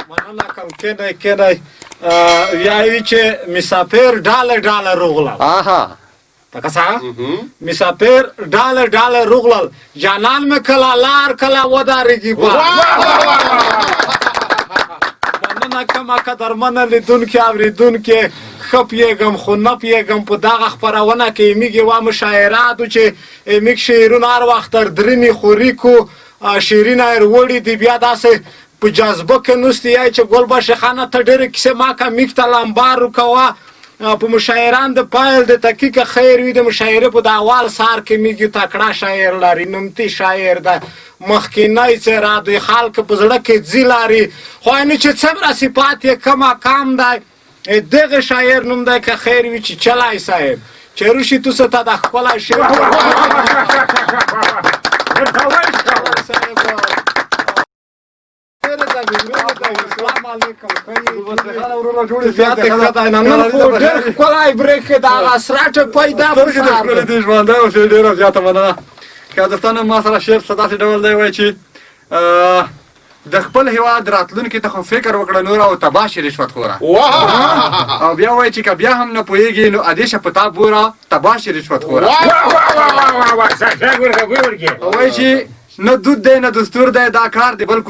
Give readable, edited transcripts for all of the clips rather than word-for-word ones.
مننه کوم. کېنئ کېنئ. ویایي چې مسافر ډاله ډاله روغلل. آها. تکسا مسافر ډاله ډاله روغلل، جانان مې کله لار کله ودارېږي. مننه کوم قدرمنه لیدونکي اورېدونکي. ښه پیږم خو نه پیږم په دغه خپرونه کې میږ یوه مشاعره دو چې میږ شعرونه هر وخت تر درنې خوریکو شعرونه یې وړي دي. بیا داسې په جذبه کې نوستي یای چې ګل باشي خانه ته ډېرې کیسې ما که میږ ته لمبار وکوه په مشاعران د پایل د تکیکه خیر وي. د مشاعرې په د اول سار کې میږ یو تکړه شاعر لري، نومتي شاعر ده، مخکینی څېره دوی خلک په زړه کې ځي لري، خو اینو چې څومره صفات یې کمه کم دی. دغه شاعر نوم دی که خیر وي چې چلای صاحب چې روشي تو څه ته د ښکلی شعر ډېر ښکلی برېښې د هغه سره پیدا سترګې دې ښکلې دي، ژوندی اوسې. ډېره زیاته مننه قدرتانه. ما سره شعر څه داسې ډول دی، وایي چې د خپل هیواد راتلونکي ته خو فکر وکړه نور او تباه شي رشوت خوره. او بیا وایي چې که بیا هم نه پوهېږي نو ادې شه په تا بوره تباه شي رشوت خوره. او وایي چې نه دود دی نه دستور دی، دا کار دی بل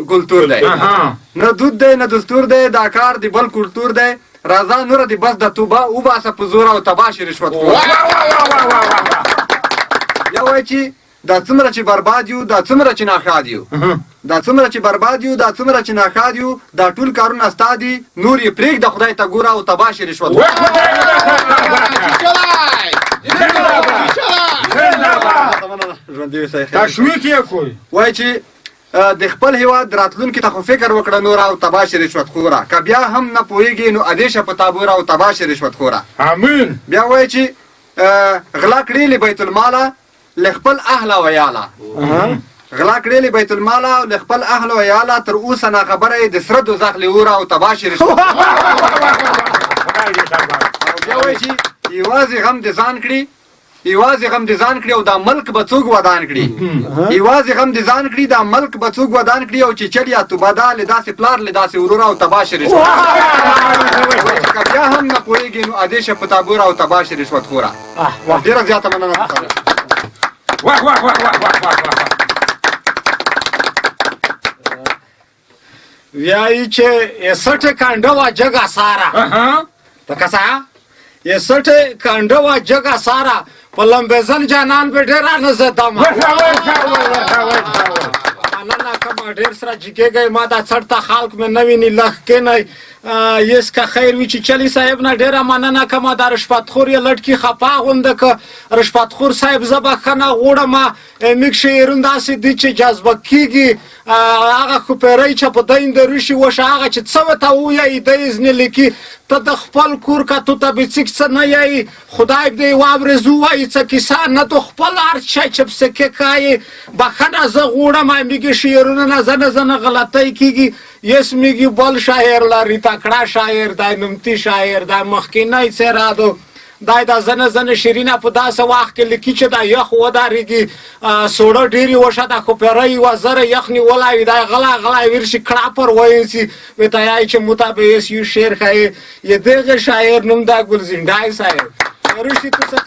کلتور دی. نه دود دی نه دستور دی، دا کار دی بل کلتور دی. راځه نوره دې بس د توبه وباسه په زور او تباه شي رشوت خوره. بیا وایي چې دا څومره چې برباد یو، دا څومره چې ناښاد یو، دا څومره چې برباد یو، دا څومره چې ناښاد یو، دا ټول کارونه ستا دي، نور یې پرېږده خدای ته ګوره او تباه شي رشوت. ژوندي اوسئ. تشویق یې کوي. وایي چې د خپل هیواد راتلونکي ته خو فکر وکړه نور او تباه شي رشوت خوره. که بیا هم نه پوهېږي نو ادې شه په تا بوره او تباه شي رشوت خوره. امین. بیا وایي چې غلا کړې له بیت الماله له خپل اهل او عیاله، غلا کړې له بیت الماله او له خپل اهل او عیاله، تر اوسه ناخبره یې د سره دوزخ له اوره او تباه شي رشوت. او بیا وایي چې یوازې غم د ځان کړي، یوازې غم د ځان کړي او دا ملک به څوک ودان کړي. یوازې غم د ځان کړي، دا ملک به څوک ودان کړي، او چې چل یا توبه ده له داسې پلار له داسې وروره او تباه شي رشوت. که بیا هم نه پوهېږي نو ادې شه په تابوره او تباه شي رشوت خوره. ډېره زیاته مننه. واه واه واه واه واه واه واه. ویایي چې یې سټې کنډه وه جګه ساره، تکسا یې سټې کنډه وه جګه ساره، په لمبېزن جانان به ډېره نه زدمه. مننه کوم، ډېر سره جګېږئ. ما دا څټ ته خلک مې نه ویني، لږ کښېنئ. یس که خیر وي چې چلي صاحب نه ډېره مننه کوم. دا رشوتخور یې لټکي خفه غونده که رشوتخور صاحب زه بښنه غواړم. میږ شعرونه داسې دي چې جذبه کېږي، هغه ښوپېرۍ چې په دین د روشي وشه، هغه چې څه ورته ووایي دی ځنې لیکي. ته د خپل کور که تو ته به څیک څه نه یایي، خدای دې واورې ووایي څه کیسه نه د خپل هر شی چې پسې کې ښایي. بښنه زه غواړم، میږي شعرونه نه ځنه ځنه غلطۍ کېږي. یس میږي بل شاعر لري، تکړه شاعر دی، نومتي شاعر دی، مخکینی څېره دو دا دا ځنه ځنه شیرینه په داسې وخت کې لیکي چې دا یخ ودارېږي، سوړه ډېرې وشه، دا ښوپېرۍ یوه زره یخ نیولی وي، دا غلی غلی ورشي کړه پر وینسي ورته یایي چې مو ته به یې یو شعر ښایي. یې دغه شاعر نوم دا ګل زینډای صاحب ورشي تو څه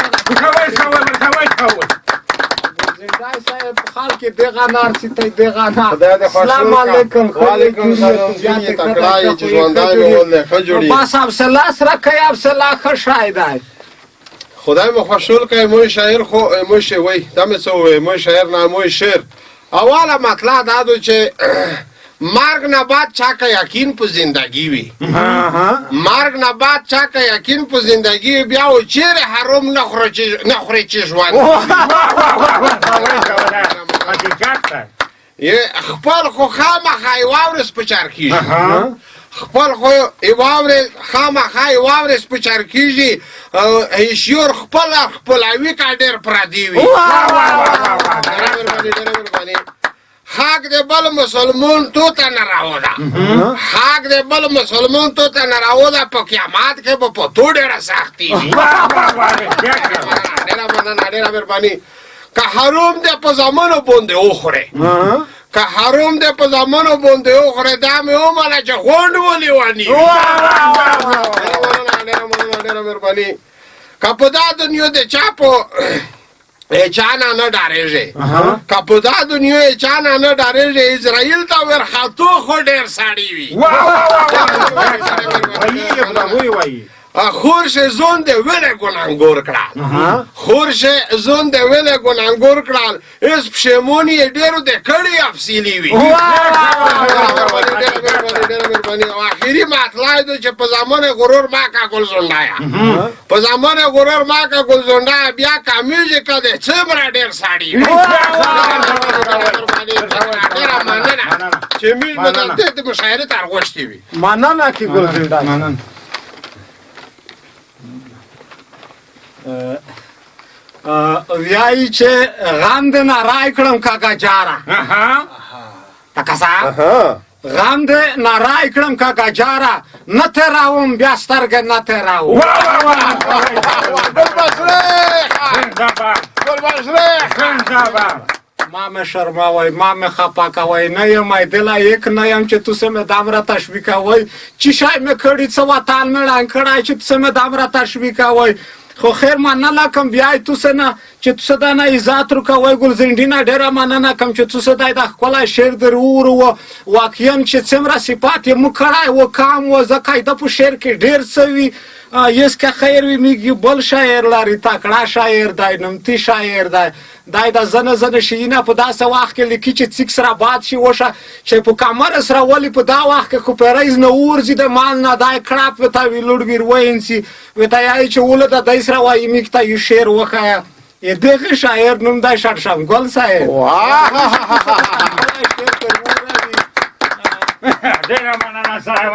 زینډای صاحب خلک دغه نار سي ته دغه نار. السلام علیکم. وعلیکم سلام. تکړه یې چې ژوندی مې ولې ښه جوړ. بس حوصله سره کوي، حوصله ښه شی دی. خدای مو خوشحال کړي. مو شاعر خو مو شي وای دا مې څه ووایي، مو شاعر نه مو شعر. اوله مطلع دا ده چې مرګ نه بعد چا که یقین په زندگی وي، مرګ نه بعد چا که یقین په زندگی وي، بیا و چیرې حرام نه خوري چې نه خوري چې ژوند خپل خو خامخا یوه ورځ په چار کېږي، خپل خو یوه ورځ خامخا یوه ورځ په چار کېږي. هوښیار خپله خپلوي که ډېر پردی وي. ډېره مهرباني، ډېره مهرباني. حق د بل مسلمان تو ته نه راوړه، حق د بل مسلمان تو ته نه راوړه، په قیامت کې به په تو ډېره سختي وي. ډېره مننه، ډېره مهرباني. که حرام دې په زامنو باندې وخورې، که حرام دی په زامنو باندې وخورې، دا مې ومنه چې غونډ ونیوني. ډېره مننه، ډېره مننه، ډېره مهرباني. که په دا دنیا د چا په چا نه نه ډارېږي، که په دا دنیا چا نه نه ډارېږي، اسرائیل ته ورختو خو ډېر سړي وي. وایي خور شه زون دی ویلې ګناهګور کړه، خور شه زون دی ویلې ګناهګور کړه، اس پښیمونی یې ډېرو د کړي افسیلي وي. ډېره مهرباني، ډېره مهرباني. او اخري مطلع دی چې په زامن غرور ما کا ګل زونډایا، په زامن غرور ما کا ګل زونډایا، بیا کامیږي که د څومره ډېر سړي وي. ډېره مننه چې موږ به دلته د مشاعرې ته ارغوښتي وي. مننه کې ګل زونډایا. مننه. ویایي چې غم دې نه رای کړم کاکا جاره، تکسا غم دې نه رای کړم کاکا جاره، نه تېراوم بیا سترګې نه تېراوم. ما مې شرموئ، ما مې خفه کوئ، نه یم دله یک نه یم چې تاسو مې دومره تشویقوئ. چې شی مې کړي، څه وطن مې ړنګ کړی چې تاسو مې دومره تشویقوئ. خو خیر مننه کوم بیا تاسو نه چې تاسو دا نه عزت راکوئ. ګل زنډي نه ډېره مننه کوم چې تاسو دا د ښکلی شعر در ووروه. واقعا چې څومره صفات یې موږ کړی و کم و، ځکه د په شعر کې ډېر څه وي. یس که خیر وي میږي بل شاعر لري، تکړه شاعر دی، نمتي شاعر دی. دی د زنه زنه شیینه په داسې وخت کې لیکي چې څیک سره باد شي وشه چې په کمر سره ولي په دا وخت کې خو پیریز نه ورځي د مال نه دی کړپ ورته وي لوړ ویر وینسي ورته یایي چې وله د دی سره وایي میږ ته یو شعر وښیه. یې دغه شاعر نوم دی شړشم ګل صاحب. ډېره مننه صاحب.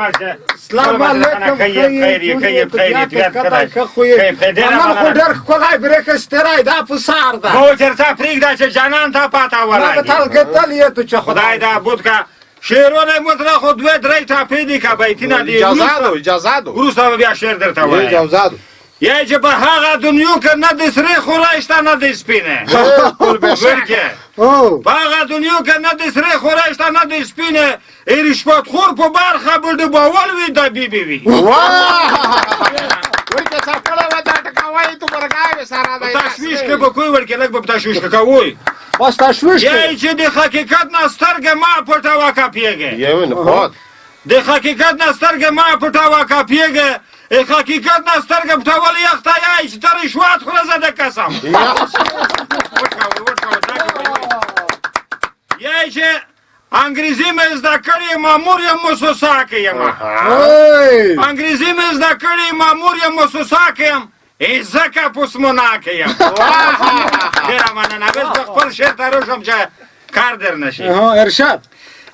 سلام علیکم. ښه یې، خیر یې، ښه یې، خیر یې، طبیعت ښه دی. ښه خو یې. ښه یې، ډېره منن خو مننه. ډېر ښکلی برېښه ستری دا په سار ده. مو چرته پرېږده چې جانان ته پاته ما به ولګي. تل کتل یې تو چې خدای دا بود که شعرونه مو خو دوه درې ټاپې دي که بیتونه دي. اجازه دو، اجازه دو، وروسته به بیا شعر درته وایم. اجازه دو. یا چې په هغه دنیو کې نه د سرې خورای شته نه د سپینې. ورکه په هغه دنیو کې نه د سرې خورای شته نه د سپینې، رشوتخور په برخه به ډوبول وي د بیبي وي. ورکه څپړه وه دا ټکوي تو برګای مې سره دی. تشویش کې به کوی ورکه لږ به تشویش کې کوی. بس تشویش یا کې. چې د حقیقت نه سترګې ما پټوه کپیږي. یو نه خود د حقیقت نه سترګې ما پټوه کپیږي. حقیقت نه سترګې پټول یخته یا چې ته رشوت خوره زه د قسم. یا چې انګریزي مې زده کړې مامور یم موسسه کې یم. انګریزي مې زده کړې مامور یم موسسه کې یم، ځکه پسمونا کې یم. ډېره مننه. اوس به خپل شعر ته راشم چې کار در نه شي. ارشاد.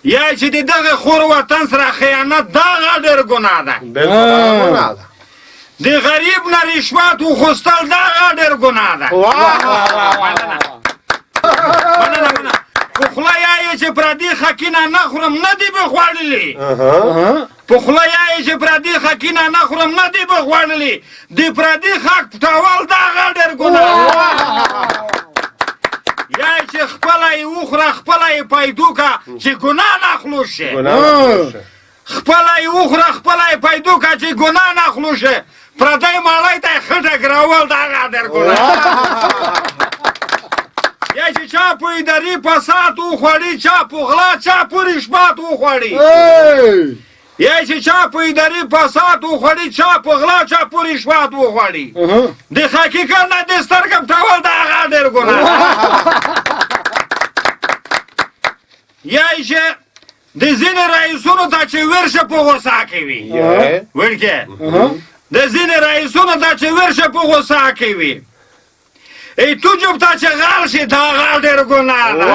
یا چې د دغه خور وطن سره خیانت دغه ډېر ګناه ده. بالکل ده. د غریب نه رشوت وخوستل دغه ډېر ګناه ده. مننه مننه. په خوله یایې چې پردي خکینه نه خورم نه دي به خوړلي. په خوله یایې چې پردي خکینه نه خورم نه دي به خوړلي. د پردي خک پټول دغه ډېر ګناه ده. یا چې خپله یې وخوره خپله یې پیدو که چې ګناه نه خلوص شي. خپله یې وخوره خپله یې پیدو که چې ګناه نه خلوص شي. پردی ماړی ته یې خټه ګرول دغه ډېر ګناه. یا چې چا په اداري فساد وخوړي، چا په غلا، چا په رشوت وخوړي. یا چې چا په اداري فساد وخوړي، چا په غلا، چا په رشوت وخوړي. د حقیقت نه د سترګې پټول دغه ډېر ګناه. یا چې د ځینې رئیسونو ته چې ورشه په غوسه کې وي. ورکه د ځینې رئیسونو ته چې ورشه په غوسه کې وي. ای تو جوب ته چې غل شي دا غل ډېر ګناه ده.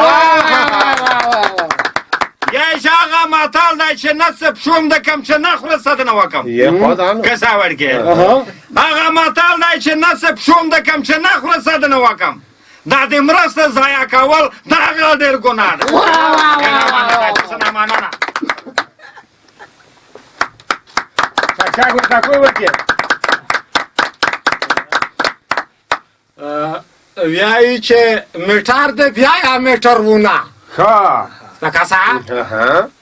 یا چې هغه متل دی چې نه څه پښوم د کم چې نه خوره څه نه وکم. که څه ورکې هغه متل دی چې نه څه پښوم د کم چې نه خوره څه نه وکم. دا د مرسته ضایع کول دا غل ډېر ګناه ده. مننه. ورکې ویایي چې میټر دی بیا یا میټر ونه. ښه. تکاسا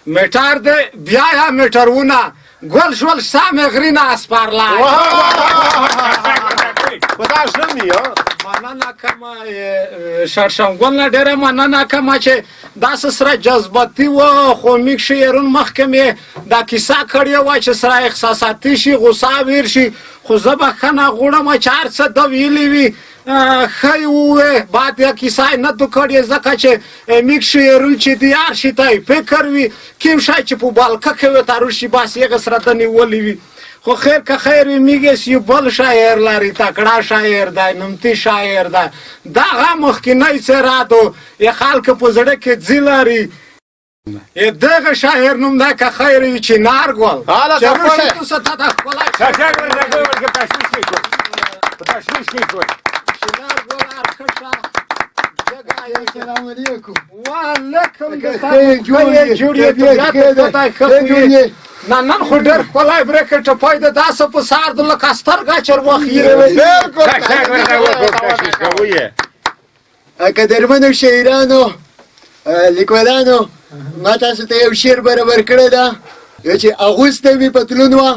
میټر دی بیا یا میټرونه ګل شول ستا مې غرینه اسپارلای. په دا ژمي مننه کوم شړشم ګل نه ډېره مننه کوم چې داسې سره جذباتي و، خو میږ شعرون مخکې مې دا کیسه کړې وه چې سره احساساتي شي، غوسه ویر شي، خو زه بښنه غواړم چې هر څه ده ویلي وي ښه یې ووې، بعد یې کیسه یې نه دو کړې، ځکه چې میږ شعرون چې دي هر شي ته یې فکر وي، کوم شی چې په بالکه کې وي تر شي بس یې هغه سره ده نیولې وي. خو خیر که خیر وي، میږ یو بل شاعر لري، تکړه شاعر دی، نومتي شاعر دی، دغه مخکینی څېره دو یې خلک په زړه کې ځي لري. دغه شاعر نوم دی که خیر وي چنار ګل. هله چې ښکلی. روشي تو ته د ښکلی چنار ګل هر ښه شه جګه یې. السلام علیکم. وعلیکم. ښه جوړ یې؟ جوړ یې؟ طبیعت ښه دی؟ خدای ښه ښه خو جوړ یې. یې؟ نه نن خو ډېر ښکلی برېکه ټپی ده، داسې په سهار د لکه سترګه چروخیږي. بالکل. قدرمنو شاعرانو، لیکوالانو، ما تاسو ته یو شعر برابر کړی ده چې اغوستی مې پتلون وه،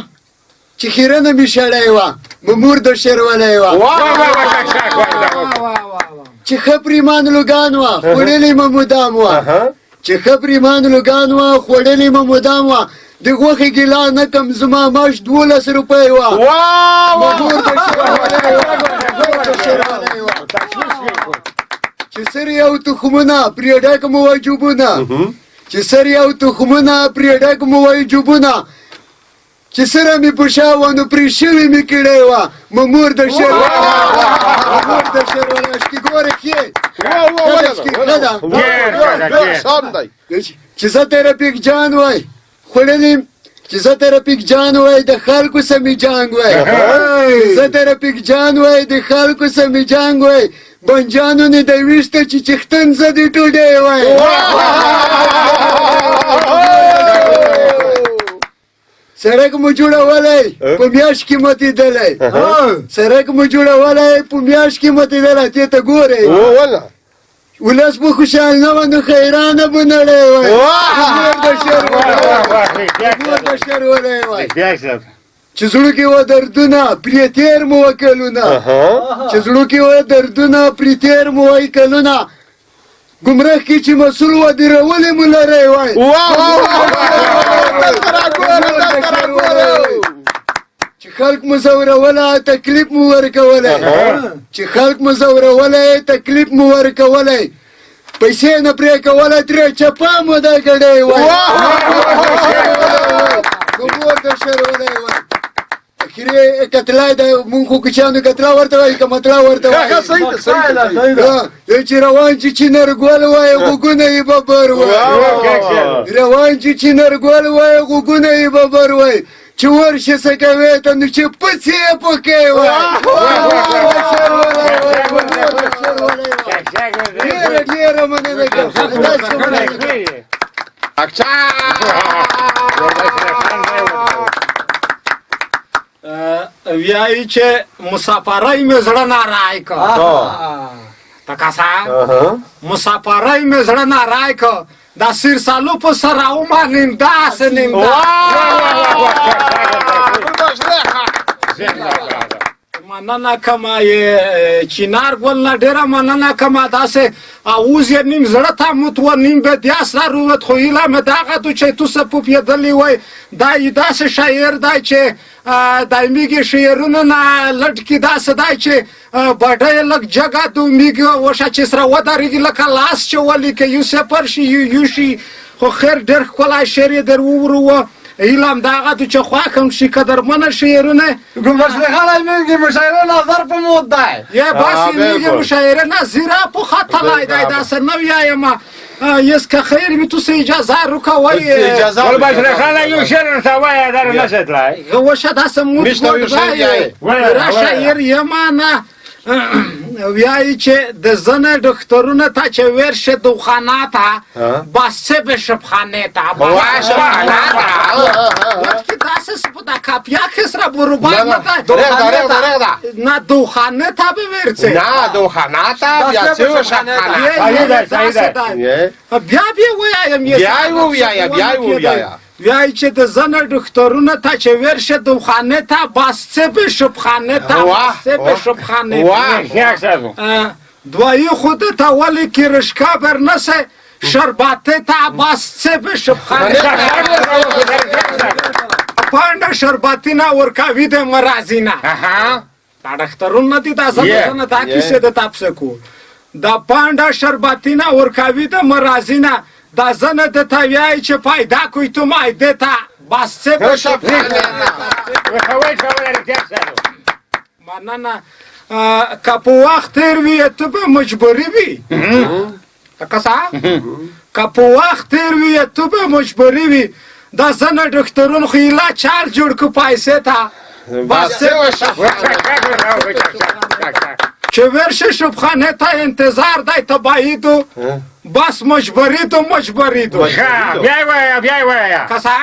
چې خیرنه مې شړی وه، ممور د شعر ولی وه، چې ښه پریمان لوګان وه، خوړلې مې مدام وه، چې ښه پریمان لوګان وه، خوړلې مې مدام وه، د غوښې ګیله نه کم، زما معاش 12 روپۍ وه، ممور د شعر ولی وه، ممور د شعر ولی وه، چې سر یو تخمونه پرې ډک مو وای جوبونه، چې سر یو تخمونه پرې ډک مو وای جوبونه، چې سره مې په شا وه نو پرې شوي مې کړی وه، ممور د شعر ولی وه، ممور د شعر ولی وه. شکې ګوره ښې ښه ده. سم دی. چې زه ته رفیق جان وای خوړلې، چې زه ته رفیق جان وای د خلکو سره مې جنګ وای، چې زه ته رفیق جان وای د خلکو سره مې جنګ وای، بنجانو نه دی ویشته چې چښتن زه دې ډوډۍ وای. سړک مو جوړولی په میاشت کې ماتېدلی، سړک مو جوړولی په میاشت کې ماتېدلی، دې ته ګورئ ولس به خوشحال نه وه نو خیرانه به نړۍ وای، مور د شر ولی، مور د شر ولی وای، چې زړه کې وه دردونه پرې تېر مو وه کلونه، چې زړه کې وه دردونه پرې تېر مو وای کلونه، ګمراه کې چې مسؤل وه درولې مو لری وای. چې خلک مو ځوروله تکلیف مو ورکولی، چې خلک مو ځورولی تکلیف مو ورکولی، پیسې نه پرې کوله ترې چپه مو دا ګړی وای، مور د شرولی وای. اخري کتلا ده، مونږ خو کوچیانو کتلا ورته وایي که متلا ورته وایي؟ چې روان چې چینر ګل وای غوږونه یې ببر وای، روان چې چینر ګل وای غوږونه یې ببر وای، چې ورشي څه کوې ته نو چې پڅې یې پکې وای. ډېره ډېره مننه کوم. ویایي چې مسافرۍ مې زړه نارای که تکاسا، مسافرۍ مې زړه نارای که دا سیر سالو په سر راوما نیندا سه نیندا. مننه کوم چینار ګل نه ډېره مننه کوم. داسې اوز یې نیم زړه ته موت و نیم به بیا سره روت، خو هیله مې دغه دو چې تو څه پوپېدلی وای. دا یو داسې شاعر دی چې د میږي شعرونو نه لټکي داسې دی چې بډه یې لږ جګه دو میږي وشه چې سره ودرېږي لکه لاس چې ولیکي یو سفر شي یو یو شي. خو خیر ډېر ښکلی شعر یې در ووروه، هیله هم دغه دو چې خوښ هم شي قدرمنه شعرونه. ګلبشرخانه میږي مشاعره نظر په مود دی. یا بس میږي مشاعره نه زیرا په ختلی دی داسې نه ویایم. یس که خیر وي تو څه اجازه روکوئ؟ ګلبشرخانه یو شعر ورته وایه دا نه شي تلای. وشه داسې مود نشته یو شعر دی دی. را شاعر یم نه. ویایي چې د زنه ډاکټرونه ته چې ورشه دوخانه ته بس څه به شپخانه ته واه شپخانه ته لټکې داسې څه په دا کاپیا کې سره بروبار نه ده رېږده رېږده رېږده نه دوخانه ته به ورڅې نه دوخانه ته بیا څه شپخانه صحیح ده، صحیح ده. بیا بیا ویایم بیا یې وویایه، بیا یې وویایه. ویایي چې د زنه ډاکټرونه ته چې ورشه دوخانه ته بس څه به شپخانه ته واه، بس څه به واه. شپخانه ته واه ښه صاحب دوایی خود ته ولی کی رشکا بر نسه شربته ته بس څه به شپخانه پانډه شربتینا ورکاوي د مرازینا اها دا ډاکټرونه دي دا زنه زنه دا کیسه د تاسو کو دا پانډه شربتینا ورکاوي د مرازینا دا زنه د تا ویای چې پیدا کوي ته ما دې ته بس څه به شپخانه مننه که په وخت تېر وي ته به مجبوري وي لکه څه که په وخت تېر وي ته به مجبوري وي دا زنه ډاکټرون خو ایله چال جوړ کو پیسې ته بس څه چې ورشه شبخانه ته انتظار دی تباهي دو بس مجبوري دو مجبوري دو بیا یې وایه بیا یې وایه کسا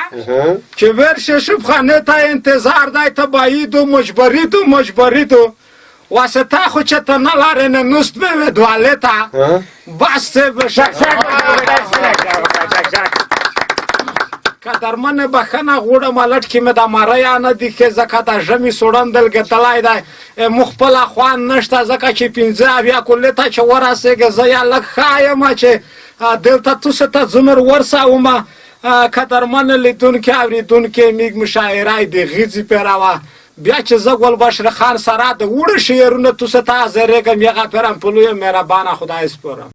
چې ورشه شبخانه ته انتظار دی تباهي دو مجبوري دو مجبوري دو واسطه خو چې ته نه لرې نه نوست به وې دوالې ته بس څه به قدرمن بخښنه غوړم لټ کې مې دا ماریا نه دي ښې ځکه دا ژمي سوړندل ګتلی دی مو خپله خوان نشته ځکه چې 75 کلې ته چې ورسېږې زه یا لږ ښه یم چې دلته تاسو ته ځمر ورسوم. قدرمن لیدونکي اورېدونکي میږ مشاعره د غیځې پیراوه بیا چې زه ګل بشر خان سره د وړو شعرونه تاسو ته حاضرېږم یغه پیرم په لویه مهربانه خدای سپارم.